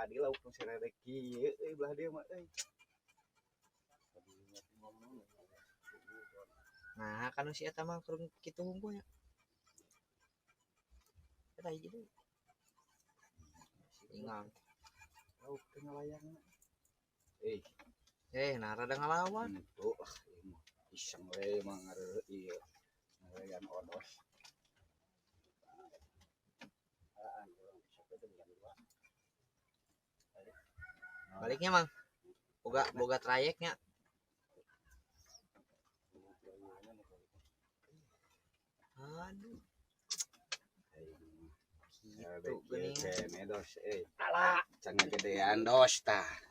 Tadi lauk nu serere kieu euy belah dieu mah euy. Nah, kan si eta mah keur kitu hungkul nya. Eta hiji deui. Ingang. Lauk teh ngalayang. Eh, Eh, nah rada ngalawan. Itu ah ieu mah iseng we mah ngareureut ieu. Ngarean odos. Alaan urang bisa jam 2. Baliknya, Mang. Boga boga trayeknya. Aduh, gitu geuning. Kene dos eh. Alah, can gedean dos tah.